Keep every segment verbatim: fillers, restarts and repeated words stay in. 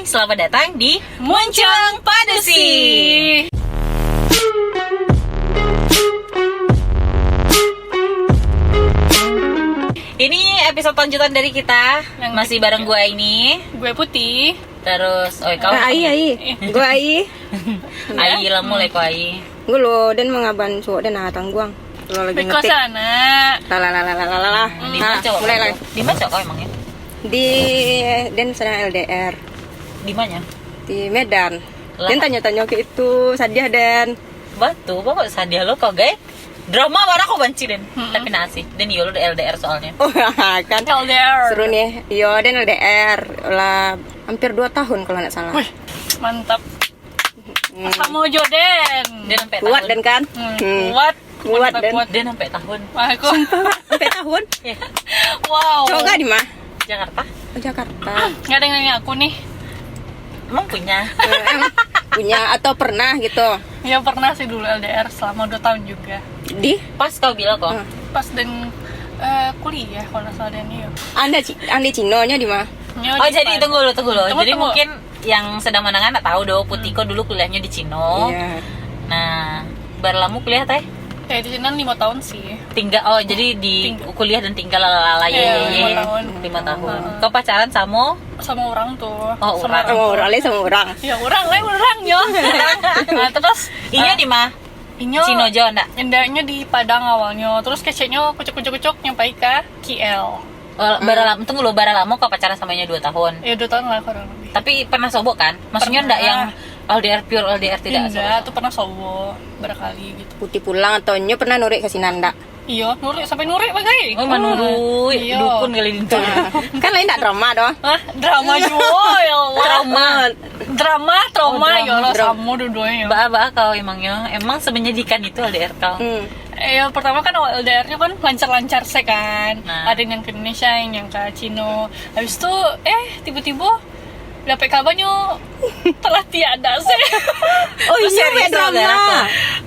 Selamat datang di Muncuang Padusi. Ini episode lanjutan dari kita. Yang masih bareng gue ini. Gue Putih. Terus, oi, kau. Ah, Ai, Ai. Gue Ai. Ai, lamo lai ko Ai. Gue lo, den mangaban suok den, ah, tangguang. Lo lagi Beko ngetik. Sana. Lah, lah, lah, lah, lah, lah, lah. Hmm. Di Nah, maco mulai kau? Lah. Di maco kau emangnya? Di, den sedang L D R. Di mana? Di Medan. Lah. Den tanyo-tanyo ke itu, sadiah den. Batu, bapak sadiah lo kau, guys. Drama bara kau banci den. Mm-mm. Tapi nasi, den iyo lo di L D R soalnya. Oh, kan. L D R. Seru nih. Iyo, den L D R. Lah, hampir dua tahun kalau nggak salah. Wih, mantap. Hmm. Samo jo den. Den sampai Kuat tahun. Den kan? Hmm, Hmm. Kuat. Kuat Kuat den. Kuat. Den sampai tahun. Wah, aku. Sumpah, sampai tahun. Iya. Wow. Coba di mana? Jakarta. Oh, Jakarta. Nggak ada yang nanya aku nih. Emang punya? Eh, em, punya atau pernah gitu? Ya pernah sih dulu L D R selama dua tahun juga. Di? Pas kau bilang kok. Hmm. Pas den eh, kuliah kalau nggak salah den iyo. Anda Ci-, anda Cinonya di mana? Nyo Oh, di jadi Padang. Tunggu dulu, tunggu dulu. Tunggu, Jadi tunggu. Mungkin yang sedang mendengar nggak tahu doh, Putih ko dulu kuliahnya di Cino. Iya. Nah, berapa lama kuliah teh? Ya di sini lima tahun sih. Tinggal, oh, jadi di Tinggal. Kuliah dan tinggal lalala Iya, ya, ya, lima ya. Tahun. Lima tahun. Heeh. Kau pacaran sama? Sama orang tuh. Oh, Sama orang. Sama orang, lain sama orang. Ya orang lain orang yo. Nah, terus Iya ah, di mana? Inyo Cino jo ndak? Indaknyo di Padang awalnyo. Terus keceknyo kucuk-kucuk-kucuk nyampai ka K L. Oh, Hmm. bara lama, tunggu lo, bara lama kau pacaran sama inyo dua tahun? Ya dua tahun lah kurang lebih. Tapi pernah sobo kan? Maksudnya ndak Pernah. Yang L D R pure L D R tidak Indak, sobo-sobo? Tu pernah sobo barakali gitu. Putih pulang atau nyo pernah nurik ka sinan ndak? Iyo, nurik sampai nurik bagai. Oh, manuruik Iyo. Dukun kali itu. Kan lain ndak drama doh. Hah? Drama juo, ya Allah. Trauma. Drama, trauma, Oh, drama. Ya Allah, Drama. Sama dua-duanya. Baa, baa kau emangnya? Emang semenyedihkan itu L D R kau? Hmm. Eh, yang pertama kan awal L D R-nya kan lancar-lancar se kan. Nah. Ada yang ke Indonesia, yang, yang ke Cino. Habis tu, eh, tiba-tiba dapat kabarnya telah tiada se. Oh, Itu iya, serius L D R drama. Apa?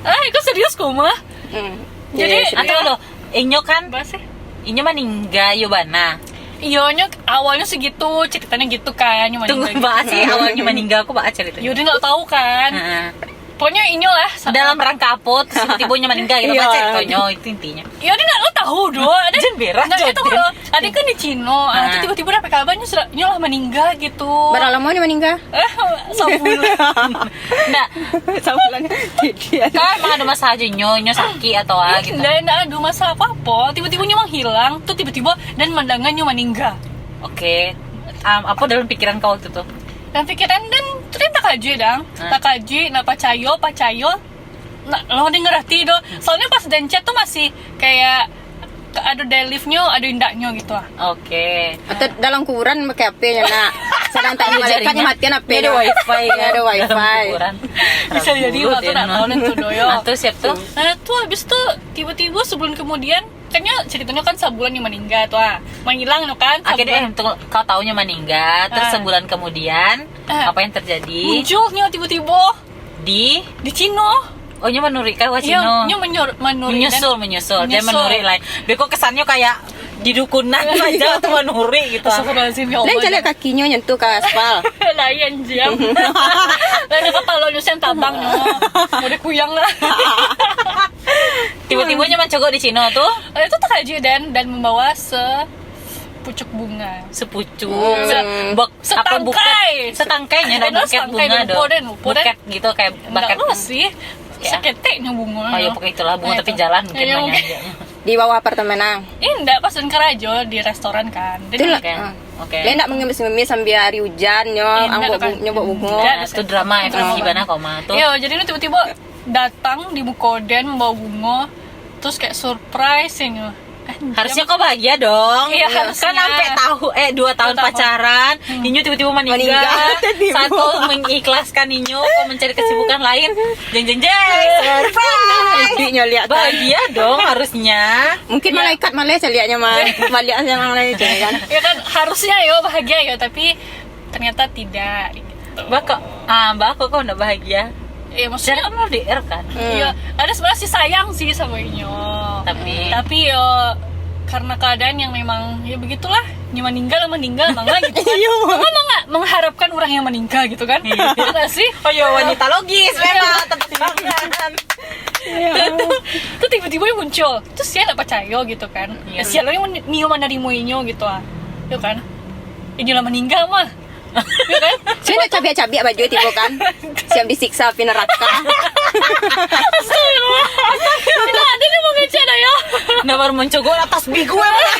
Ah, itu serius koma. Hmm. Jadi, Iya, iya, serius. Atau lo, inyo kan Bahasa? Inyo maningga yo bana. Iyo, nyo awalnya segitu, ceritanya gitu kan, nyo Tunggu, maningga gitu. Bahas sih awalnya maningga, aku bahas ceritanya. Yo, dia nggak tahu kan. Heeh. Pokoknya inyo lah. Dalam rangka apa, terus tiba-tiba nyo maningga gitu, Iya. Baca ceritanya, itu intinya. Yo, dia nggak lo tahu doh. Ada Jen berak, nggak, itu Jen. Kalau ada kan di Cino, ah, itu Nah. Tiba-tiba dapat kabarnya sudah, nyo lah maningga gitu. Berapa lama nyo maningga? Eh, sebulan. Nggak. Sebulan. Dia. Kau emang ada masalah aja nyo, nyo sakit atau ah gitu? Nggak, nggak ada masalah apa-apa. Tiba-tiba nyo menghilang, tuh tiba-tiba dan mandangan nyo maningga. Oke. Am, apa dalam pikiran kau waktu itu? Dan pikiran dan tu kan takajui dang. Hah? Takajui, nak pacayo, pacayo. Nak lo dengar hati doh. Soalnya pas den chat tuh masih kayak ada deliftnya, ada indaknya gitu lah. Oke. Atau dalam kuburan pakai H P-nya nak. Sedang tanya Ada malaikat jaringan. Matian H P-nya. Ada wifi, Ada ya, wifi. Dalam kuburan. Bisa jadi Ragu waktu deh, nak no. Tahu dan tu doyo. Ah, tu siap tu? Nah, tu habis tu tiba-tiba sebulan kemudian, kan nyo ceritanya kan sebulan yang meninggal tu ah. Menghilang tu kan. Akhirnya eh, sebulan. Tunggu, kau taunya meninggal, terus Ah. Sebulan kemudian Ah. Apa yang terjadi? Munculnya tiba-tiba. Di? Di Cino. Oh, nyo manurik kah wak Cino? Nyo menyur, manurik Menyusul, dan menyusul. Dia menyusul. Manurik lain. Beko kesannya kayak di dukunan aja tuh manurik gitu. Astagfirullahaladzim, ya Allah. Lain caliak kakinya nyentuh ke aspal. Lain jam. Lain apa kalau nyusen tabang nyo. Udah kuyang lah. Tiba-tiba nyo mancogok di Cino tuh. Eh, itu tak aja dan dan membawa se pucuk bunga. Sepucuk. Hmm. Se bok apa Setangkai. Buket? Setangkainya ada Ada buket setangkai bunga di doh. Lupo dan lupo dan Buket gitu kayak Enggak bakat. Tahu sih. Ya. Seketeknya bunga. Oh, ya, pokoknya itulah bunga Nah, tepi itu. Jalan mungkin Ya, ya, namanya. Mungkin. Di bawah apartemen, ah. Eh, enggak, pas dan karajo di restoran kan. Jadi Itulah. Oke. Ah. Oke. Dia enggak mengemis-ngemis sambil hari hujan, nyo, Eh, enggak anggo kan. Bu-, nyo bawa bunga. Enggak. Nah, itu drama F X Drama. Gimana koma tuh? Iya, jadi ini tiba-tiba datang di muka den membawa bunga, terus kayak surprise ini. Anjir. Harusnya kau bahagia dong. Iya, harusnya. Kan sampai tahu eh dua tahun Dua tahun. Pacaran, Hmm. Inyo tiba-tiba meninggal. Meninggal. Tiba-tiba. Saat kau mengikhlaskan inyo, kau mencari kesibukan lain. Jeng jeng jeng. Surprise. Idik nyo lihat kan. Bahagia dong harusnya. Mungkin Ya. Malaikat malah caliaknya mah. Balik sama lain kan. Ya kan harusnya yo bahagia yo tapi ternyata tidak gitu. Bako, ah, bako kau nak bahagia. Eh, maksudnya Sekarang kan L D R kan? Hmm. Iya, ada sebenarnya sih sayang sih sama inyo. Tapi Tapi yo karena keadaan yang memang ya begitulah. Nyo maninggal, maninggal, manga gitu kan. Iyo. Manga, manga mengharapkan orang yang meninggal gitu kan. Iya. Iya nggak sih? Oh iya, wanita logis memang, tepuk tangan. Iya. Itu, itu tiba-tiba muncul. Itu sia ndak percaya gitu kan. Iya. Ya, sia lah yang men-, nio manarimo inyo gitu ah. Yo kan? Inyo lah maninggal mah. Yo kan? Sia ndak cabiak-cabiak baju tibo kan? Siap disiksa api neraka. Astagfirullah. Astagfirullah. Tidak ada yang mengecek dah ya. Nah, baru mencogok atas bigu yang mana?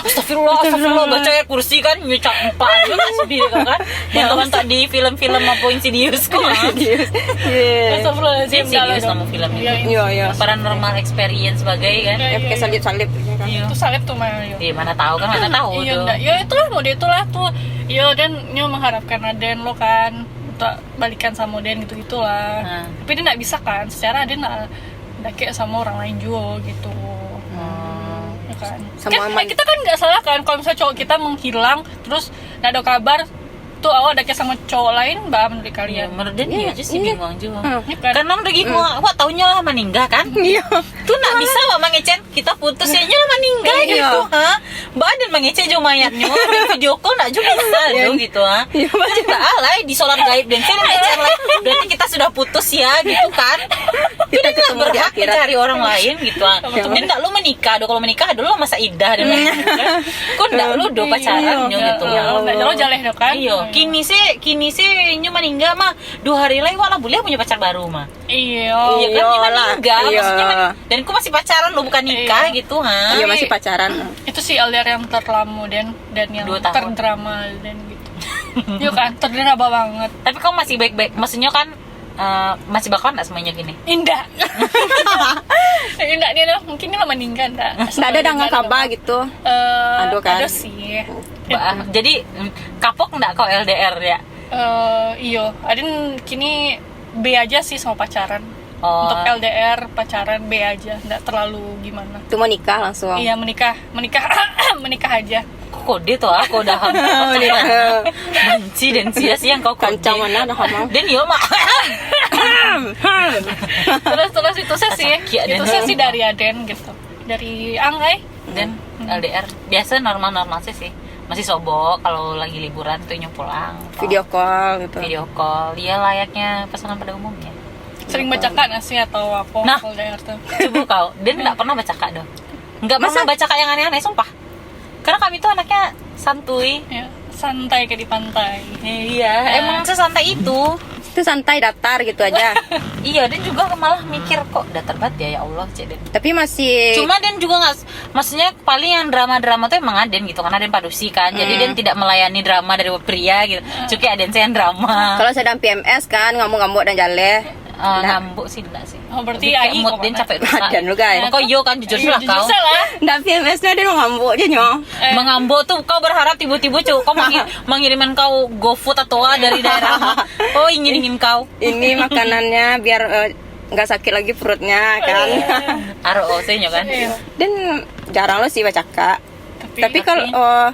Astagfirullah, astagfirullah, baca ayat kursi kan, nyucak empat juga sendiri kan. Yang teman tak di film-film apa Insidious kok. Insidious. Yes. Astagfirullahaladzim. Insidious nama filmnya. Iya, iya. Paranormal Experience sebagai kan. Iya, iya, pakai salib-salib kan. Iya. Itu salib tuh mah. Iya, mana tahu kan, mana tahu tuh. Iya, itulah, mode itulah tuh. Iya, dan nyo mengharapkan aden lo kan untuk balikan sama den gitu-gitulah. Tapi dia nggak bisa kan, secara dia nggak dakek sama orang lain juga gitu. Ya kan? Sama kan, kita kan nggak salah kan kalau misalnya cowok kita menghilang terus nggak ada kabar, tuh awak dakek sama cowok lain, bah, menurut kalian? Iya, menurut dia aja sih bingung juga. Ya kan? Karena udah gitu, awak taunya lah meninggal kan? Iya. Tuh nggak bisa awak mangecek kita putus, ya nyo lah maninggal gitu, ha? Badan mangecek jo mayatnyo, video call ndak jo bisa jo gitu, ha? Iya, betul. Ndak alai di solar gaib dan saya mangecek lah. Berarti kita sudah putus ya gitu kan? Kita ketemu di akhirat. Mencari orang lain gitu, ha. Iya. Dan ndak lo menikah do, kalau menikah dulu masa idah dan lain-lain, kan? Kok ndak lo do pacaran nyo gitu, ha? Ndak lo jaleh do kan? Iya, kini sih, kini sih nyo maninggal mah, dua hari lai wak lah buliah punyo pacar baru mah. Iya. Iya kan, dia maninggal, maksudnya man-, dan ku masih pacaran lo, bukan nikah gitu, ha? Iya, masih pacaran. Itu sih L D R yang terlama dan, dan yang terdrama dan gitu. Iya kan, terdrama banget. Tapi kau masih baik-baik, maksudnya kan, eh, masih bakal nggak semuanya gini? Indak. Indak dia lah, mungkin dia lah maninggal ndak. Ndak ada dengar kabar gitu. Eh, ado sih. Jadi, mm, kapok ndak kau L D R ya? Eh, iyo, aden kini B aja sih sama pacaran. Oh. Untuk L D R, pacaran B aja, ndak terlalu gimana. Tu mau nikah langsung? Iya, menikah, menikah, menikah aja. Kok kode tuh, aku udah ham-, benci dan sia-sia kau kode. Kancang mana dah hamang? Dan yo mak. Terus, terus itu saya sih, itu saya sih dari aden gitu, dari Ang, eh. Dan L D R biasa normal-normal sih sih. Masih sobok kalau lagi liburan tuh nyo pulang. Video call gitu. Video call, iya layaknya pasangan pada umumnya. Sering bacakak nggak sih atau apa? Nah, L D R tuh? Coba kau, dia nggak pernah bacakak doh. Nggak pernah bacakak yang aneh-aneh, sumpah. Karena kami tuh anaknya santuy. Ya, santai kayak di pantai. Iya, emang sesantai itu. Itu santai, datar gitu aja. Iya, dan juga malah mikir, "Kok datar banget ya, ya Allah," cek dia. Tapi masih. Cuma dan juga nggak, maksudnya paling yang drama-drama tuh emang aden gitu, karena aden padusi kan. Jadi dia tidak melayani drama dari pria gitu. Cuki aden saya yang drama. Kalau sedang P M S kan, ngamuk-ngamuk dan jaleh. Eh, ngambuk sih enggak sih. Oh, berarti kayak mood dia capek besar. Aden lu, guys. Kau yo kan, jujur sih lah kau. Ndak P M S nyo aden ngambuk je nyo. Mengambuk tuh kau berharap tiba-tiba cuk, kau mangi-, mangiriman kau GoFood atau ah dari daerah. Oh, ingin-ingin kau. Ini makanannya biar, eh, nggak sakit lagi perutnya kan. Aro O C-nyo kan. Dan jarang lo sih bacakak. Tapi kalau, eh,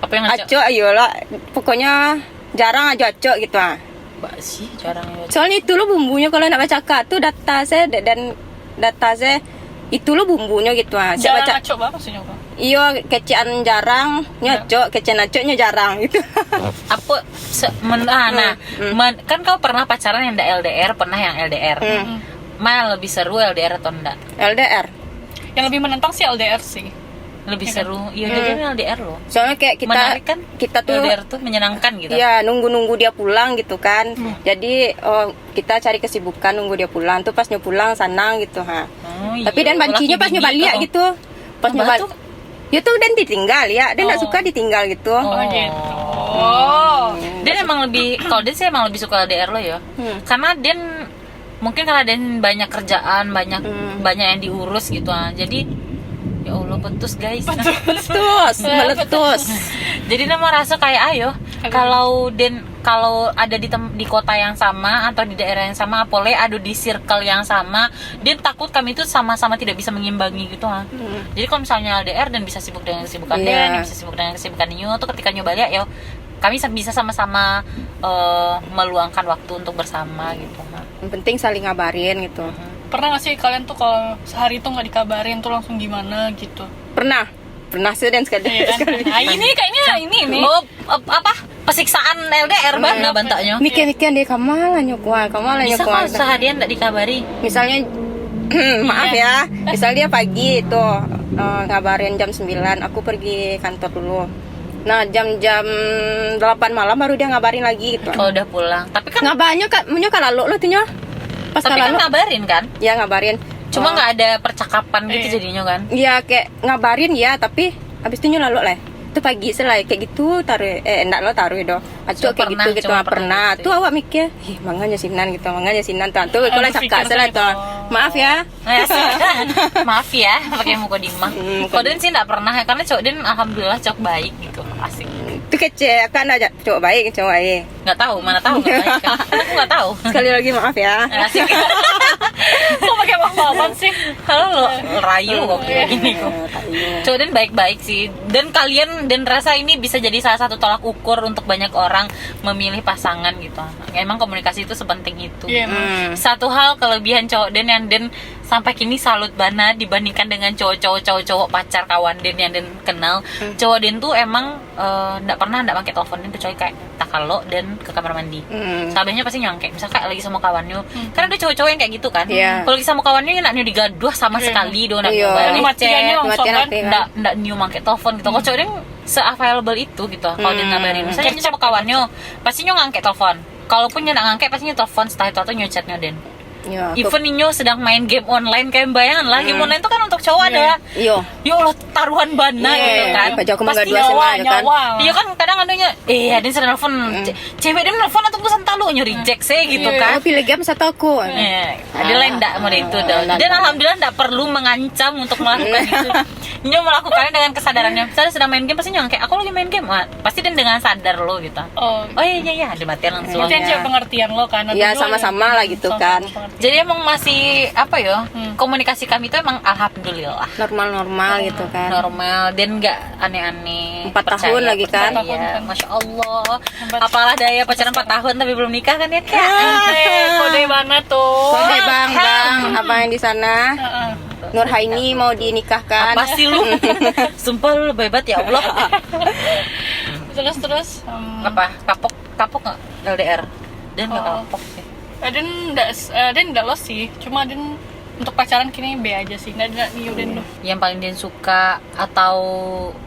apa yang acok, ayolah, pokoknya jarang aja acok gitu ah. Bak sih jarang ya. Soalnya itu lo bumbunyo kalau nak bacakak tu data saya de-, dan data saya itu lo bumbunyo gitu ah. Jarang acok apa maksudnya, Kak? Iyo, kecekan jarang, nyo acok, kecekan acok nyo jarang gitu. Apa se-, men-, ah, nah, men-, kan kau pernah pacaran yang ndak L D R, pernah yang L D R. Mana lebih seru, L D R atau ndak? L D R. Yang lebih menantang sih L D R sih. Lebih seru. Iya, jadi L D R loh. Soalnya kayak kita, menarik kan? Kita tuh L D R tuh menyenangkan gitu. Iya, nunggu-nunggu dia pulang gitu kan. Jadi, oh, kita cari kesibukan nunggu dia pulang. Tuh pas nyo pulang sanang gitu, ha. Oh, tapi iya, dan bancinyo pas nyo baliak gitu. Pas nyo bal-, ya tuh dan ditinggal ya. Dia nggak suka ditinggal gitu. Oh, gitu. Oh. Dia emang lebih, kalau dia sih emang lebih suka L D R lo ya. Karena dia mungkin karena ada yang banyak kerjaan, banyak, banyak yang diurus gitu ah. Jadi, ya Allah, putus, guys. Putus, meletus. Jadi, dia merasa kayak, ayo, kalau den, kalau ada di tem-, di kota yang sama atau di daerah yang sama, apalagi ada di circle yang sama, den takut kami itu sama-sama tidak bisa mengimbangi gitu ah. Jadi, kalau misalnya L D R, den bisa sibuk dengan kesibukan den, bisa sibuk dengan kesibukan inyo, tuh ketika nyo baliak, ya, kami sa-, bisa sama-sama, eh, meluangkan waktu untuk bersama gitu. Yang penting saling ngabarin gitu. Pernah nggak sih kalian tuh kalau sehari tuh nggak dikabarin tuh langsung gimana gitu? Pernah. Pernah sih dan sekali. Iya kan? Sekali. Ah, ini kayaknya ini nih. Oh, ap- apa? Pasiksaan L D R bang, nah bantaknyo. Mikir-mikir deh, kamalah nyo kuah, kamalah nyo Bisa kuah. Kau saharian ndak dikabari? Misalnya, maaf ya, misalnya dia pagi itu eh, ngabarin jam sembilan, aku pergi kantor dulu. Nah, jam-jam delapan malam baru dia ngabarin lagi gitu. Kalau udah pulang. Tapi kan Ngabarnyo kak, menyo kak lalok lo tu nyo. Pas tapi kak kan lalok. Ngabarin kan? Ya ngabarin. Cuma Oh. Nggak ada percakapan gitu Iya. Jadinya kan. Ya kayak ngabarin ya, tapi habis tu nyo lalok lah. Tu pagi sih lah kayak gitu taruh eh endak lo taruh doh. Acok Cuma kayak pernah, gitu gitu cuma ah, pernah pernah. gitu. Tu awak mikir, "Ih, manganya sinan gitu, manganya sinan tu." Tu kalau Berpikir cakap sih lah macam tu. itu. Maaf ya. Eh, asik. Maaf ya, pakai muka dimah. Hmm, Kalau Den sih nggak pernah, karena cowok Den alhamdulillah cowok baik gitu, asik. Tu kecek, kan ada cowok baik, cowok baik. Nggak tahu, mana tahu nggak baik kan? Kan aku nggak tahu. Sekali lagi maaf ya. Asik. Kok pakai apa-apa sih? Halo lo, rayu kok kayak gini kok. Cowok Den baik-baik sih. Dan kalian, Den rasa ini bisa jadi salah satu tolak ukur untuk banyak orang memilih pasangan gitu. Emang komunikasi itu sepenting itu. Iya, emang. Hmm. Satu hal kelebihan cowok Den yang Den sampai kini salut bana dibandingkan dengan cowok-cowok cowok-cowok pacar kawan Den yang Den kenal. Cowok Den tuh emang eh, ndak pernah ndak pakai telepon Den kecuali kayak takalok dan ke kamar mandi. Hmm. Sababnya pasti nyangkek. Misal kayak lagi sama kawannya. Kan ada cowok-cowok yang kayak gitu kan. Iya. Kalau lagi sama kawannya nak nyo digaduh sama Iya. sekali do nak Iya. nyo balik Matian chat. nyo langsung Matian kan. hati kan. Ndak ndak nyo mangkek telepon gitu. Kalau cowok Den se-available itu gitu. Kalau Den Hmm. ngabarin, misalnya nyo sama kawannya, pasti nyo ngangkek telepon. Kalaupun nyo nak ngangkek, pasti nyo telepon, entah itu atau nyo chat nyo Den. Ya, aku- Even inyo sedang main game online, kayak bayangan lah, game online tuh kan untuk cowok ada. Iyo. Ya Allah, taruhan bana Iya, gitu kan. Baju aku Pasti menggaduh nyawa, sama aja kan. nyawa. Iya kan, kadang adanya, eh, ada yang sering nelfon. Ce- Cewek dia nelfon atau pesan talu nyo reject sih gitu Iya. kan. Oh, pilih game satu aku. Eh, ada lain ndak model itu dah. Dan alhamdulillah ndak perlu mengancam untuk melakukan itu. Nyo melakukannya dengan kesadarannya. Misalnya sedang main game, pasti nyo kayak, "Aku lagi main game." Ah, pasti dia dengan sadar lo gitu. Oh. Oh iya iya iya, ada matian langsung. Berarti Iya. ada pengertian lo kan. Iya, sama-sama lah gitu kan. Jadi emang masih apa ya? Komunikasi kami itu emang alhamdulillah Normal-normal gitu kan. Normal dan nggak aneh-aneh. Empat tahun Percaya, lagi kan? percaya. Masya Allah. Apalah daya pacaran empat tahun tapi belum nikah kan ya kak? Eh, kode mana tuh? Kode bang, bang, abang yang di sana. Heeh. Nurhaini mau dinikahkan. Apa sih lu? Sumpah lu lebay banget ya Allah. Terus terus. em, Apa? Kapok, kapok nggak L D R? Dan nggak Oh. kapok sih. Aden ndak, eh, Aden ndak lost sih. Cuma Aden untuk pacaran kini be aja sih. Ndak ndak niu Den tuh. Yang paling dia suka atau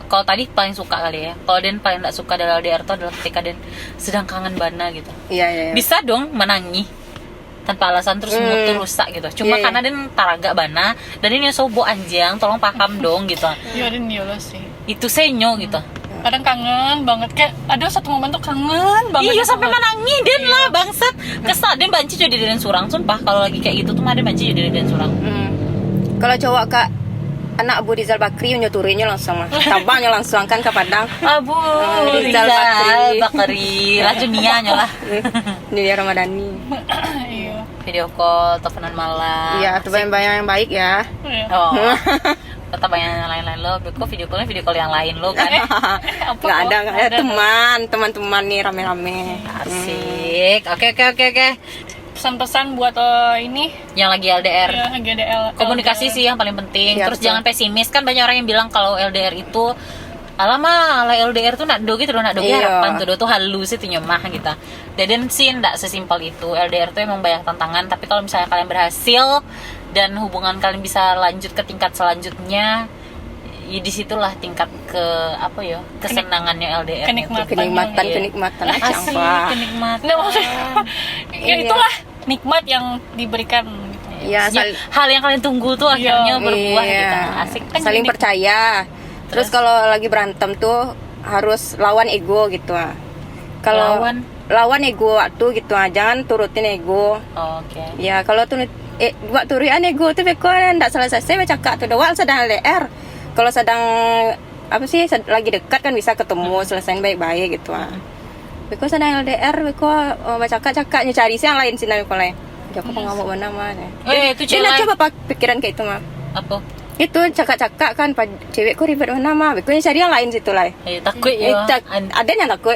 kalau tadi paling suka kali ya. Kalau dia paling nggak suka dari L D R tuh adalah ketika dia sedang kangen bana gitu. Iya, iya, iya. Bisa dong menangis tanpa alasan terus mood tuh rusak gitu. Cuma Iya, iya. Karena dia taragak bana dan ini sobok anjing, tolong paham dong gitu. Iya, Aden niu lost sih. Itu senyo gitu. Kadang kangen banget, kayak ada satu momen tuh kangen banget. Iya sampai menangis dia lah bangsat. Kesal dia banci jadi dia surang sumpah kalau lagi kayak gitu tuh mah dia banci jadi dia surang. Hmm. Kalau cowok kak anak Abu Rizal Bakri nyo turunnyo langsung lah. Tabangnya langsung kan ke Padang. Abu Rizal Rizal Bakri. Bakri lah dunianya lah. Ini dia Ramadhani. Iya. Video call, teleponan malam. Iya, atau bayang-bayang yang baik ya. Iya. Oh. Kata banyak yang lain-lain lo, beko video call video call yang lain lo kan. Nggak ada, nggak ada teman, teman-teman nih rame-rame. Asik. Oke oke oke oke. Pesan-pesan buat eh, ini Yang lagi L D R. Ya, G D L. Komunikasi sih yang paling penting. Iya, Terus betul. Jangan pesimis kan banyak orang yang bilang kalau L D R itu alamak lah L D R tuh nak do gitu loh, nak do gitu Iya. harapan tuh do tuh halus itu nyemah gitu. Jadi sih ndak sesimpel itu. L D R tuh emang banyak tantangan, tapi kalau misalnya kalian berhasil dan hubungan kalian bisa lanjut ke tingkat selanjutnya, ya disitulah tingkat ke apa ya, kesenangannya L D R. Kenikmatan. Kenikmatan, Iya. Kenikmatan. Asik, Asik. Kenikmatan. Nah, maksudnya, ya Iya. Itulah nikmat yang diberikan gitu. Ya, Ya, sal- hal yang kalian tunggu tuh akhirnya Iya. berbuah gitu. Iya. Asik. Kan Saling jadi- percaya. Terus kalau lagi berantem tuh harus lawan ego gitu ah. Kalau Lawan? Lawan ego waktu gitu ah. Jangan turutin ego. Oh, oke. Ya, kalau tu eh buat turutan ego tu beko ndak selesai-selesai bercakap tu doang sedang L D R. Kalau sedang apa sih sed- lagi dekat kan bisa ketemu selesaiin baik-baik gitu ah. Beko sedang L D R beko oh, bercakap-cakapnya cari sih yang lain sih beko lain. Jago pengamuk benar mah. Eh, itu Dia cewek nak lain. Coba pak- pikiran kayak itu mah. Apa? Itu cakap-cakap kan pa- cewek kok ribet benar mah. Beko cari yang lain situ lah. Eh, takut Eh, ya. tak, An- ada yang takut.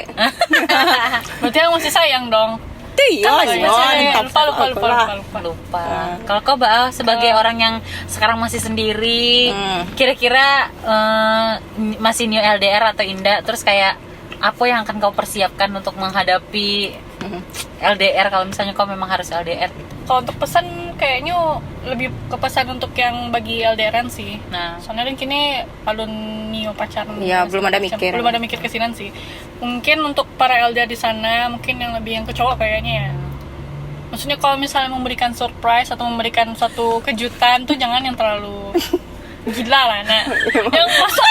Berarti yang masih sayang dong. Itu iyo, kan masih iyo, pacaran. Lupa, lupa, lupa, lupa, lupa. Lupa. Ah. Kalau kau, Ba, sebagai orang yang sekarang masih sendiri, hmm, kira-kira, eh, masih nio L D R atau indak? Terus kayak, apa yang akan kau persiapkan untuk menghadapi, hmm, L D R kalau misalnya kau memang harus L D R gitu? Kalau untuk pesan, kayaknya lebih ke pesan untuk yang bagi L D R-an sih. Nah. Soalnya kan kini alun nio pacaran. Iya, belum ada mikir. Belum ada mikir ke sinan sih. Mungkin untuk para L D R di sana, mungkin yang lebih yang ke cowok kayaknya ya. Maksudnya kalau misalnya memberikan surprise atau memberikan suatu kejutan tuh jangan yang terlalu gila lah, nak. Yang masuk,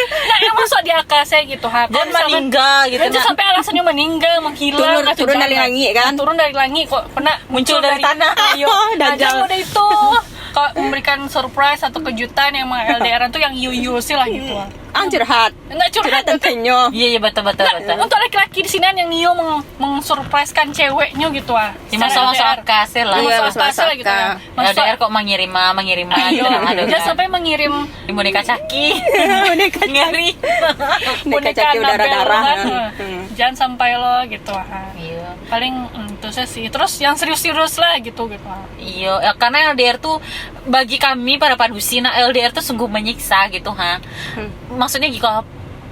nak yang masuk di akal saya gitu, ha. Kalau misalkan maninggal gitu, jangan sampai alasannya meninggal, menghilang, turun, atau turun dari langit, kan? Turun dari langit kok, pernah muncul dari tanah. Ayo, Dajjal. Jangan udah itu. Kalau memberikan surprise atau kejutan yang meng-, L D R tuh yang yo-yo sih lah gitu, ha. Ah, curhat. Enggak curhat. Curhat tentang nyo. Iya, iya, betul, betul, betul. Untuk laki-laki di sini yang nio meng-, meng-surprise-kan ceweknyo gitu, ah. Ya, secara masuk-masuk L D R. Akal sih lah. Iya, masuk-masuk akal sih lah gitu, akal. Ya. Masuk L D R kok mangirim, ah, mangirim, ah, gitu, aduh, jangan sampai mangirim boneka caki. Boneka caki. Ngeri. Boneka caki berdarah-darah. Kan, hmm. Jangan sampai lo gitu, ah. Iya. Paling, mm, itu sih. Terus yang serius-serius lah gitu, gitu, ah. Iya, ya, karena L D R tuh bagi kami para padusi, nah, L D R tuh sungguh menyiksa gitu, ha. Hmm. Maksudnya gitu,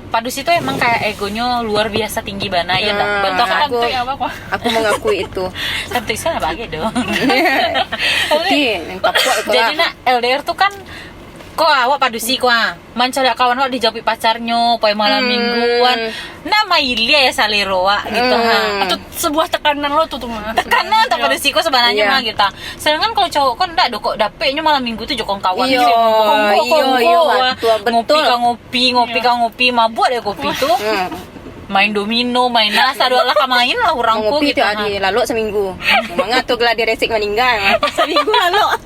padusi tuh emang kayak egonya luar biasa tinggi bana, ya, ndak? Hmm, betul kan? Santuy apa, kok? Aku mengakui itu. Santuy salah bagi dong. Oke, yang tapuak itu. Jadi, lah, nak, L D R tuh kan, kok awak padusi, kok, ah. Mancaliak kawan awak dijauhi pacarnyo, pai malam mingguan. Nah, mailia ya salero awak gitu, ha. Hmm. Atau sebuah tekanan lo tu, tu mah. Tekanan tak pada siko sebenarnya mah gitu. Sedangkan kalau cowok kan ndak do, kok dapeknyo malam minggu tu jo kawan-kawan. Iya, kongko, iya, kongko, iya, wah, betul. Ngopi ka ngopi, ngopi ka ngopi, mabuak deh kopi tu. Hmm. Main domino, main nasa, dua lah ka main lah urang ko gitu, ha. Ngopi tiap hari, lalok seminggu. Manga tu gladi resik maningga. Seminggu lalok.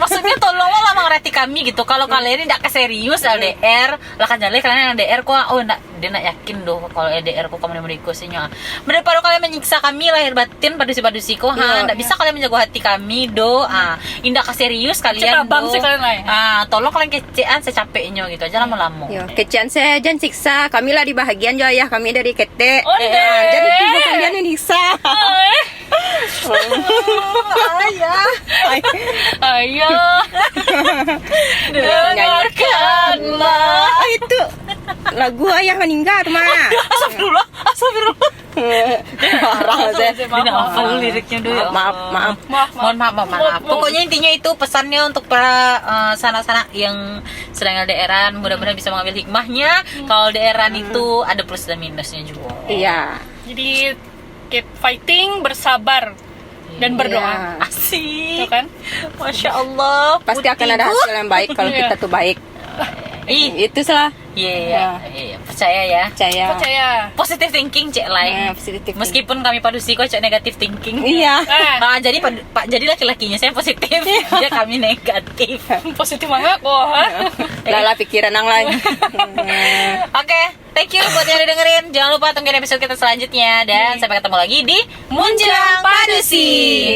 Maksudnya, tolonglah mangarati kami gitu. Kalau kalian indak ka serius L D R, lah ka jaleh kalian L D R ko, oh, ndak, dia ndak yakin doh kalau L D R ko ka mode-mode iko sinyo. Daripado kalian manyiksa kami lahir batin, padusi-padusi ko, ha, ndak bisa kalian manjago hati kami doh. Ah, indak ka serius kalian doh. Cek abang sih kalian lah, ya. Ah, tolong kalian kecekan secapeknyo gitu, jangan lamo-lamo. Yo, kecekan saja, jangan siksa. Kami lah dibahagian jo ayah kami dari ketek. Onde. Ah, jadi tunggu kalian yang disiksa. Ayah. Ayah. Dengarkanlah. Ah, itu lagu ayah maningga tu mah. Astagfirullah. Astagfirullah. Parah, Zah. Dia nak hafal liriknya dulu, ya Allah. Maaf, maaf, maaf. Maaf, maaf. Mohon maaf, mohon maaf. Pokoknya intinya itu pesannya untuk para, eh, sanak-sanak yang sedang L D R-an, mudah-mudahan bisa mengambil hikmahnya. Kalau L D R-an itu ada plus dan minusnya juga. Iya. Jadi, keep fighting, bersabar, dan berdoa. Iya. Asik. Itu kan? Masya Allah, pasti akan ada hasil yang baik kalau kita tuh baik. Ih. Itu salah. Iya, iya. Ya. Iya, percaya ya. Percaya. Percaya. Positive thinking, cek lain. Nah, positive thinking. Meskipun kami padusi kok cek negative thinking. Iya. Ah. Ah, jadi pad-, pa-, jadi laki-lakinya saya positif, dia kami negatif. Positif banget kok, ha? Lah, lah, pikiran nang lain. Oke. Thank you buat yang udah dengerin. Jangan lupa tungguin episode kita selanjutnya. Dan sampai ketemu lagi di Munjang Padusi.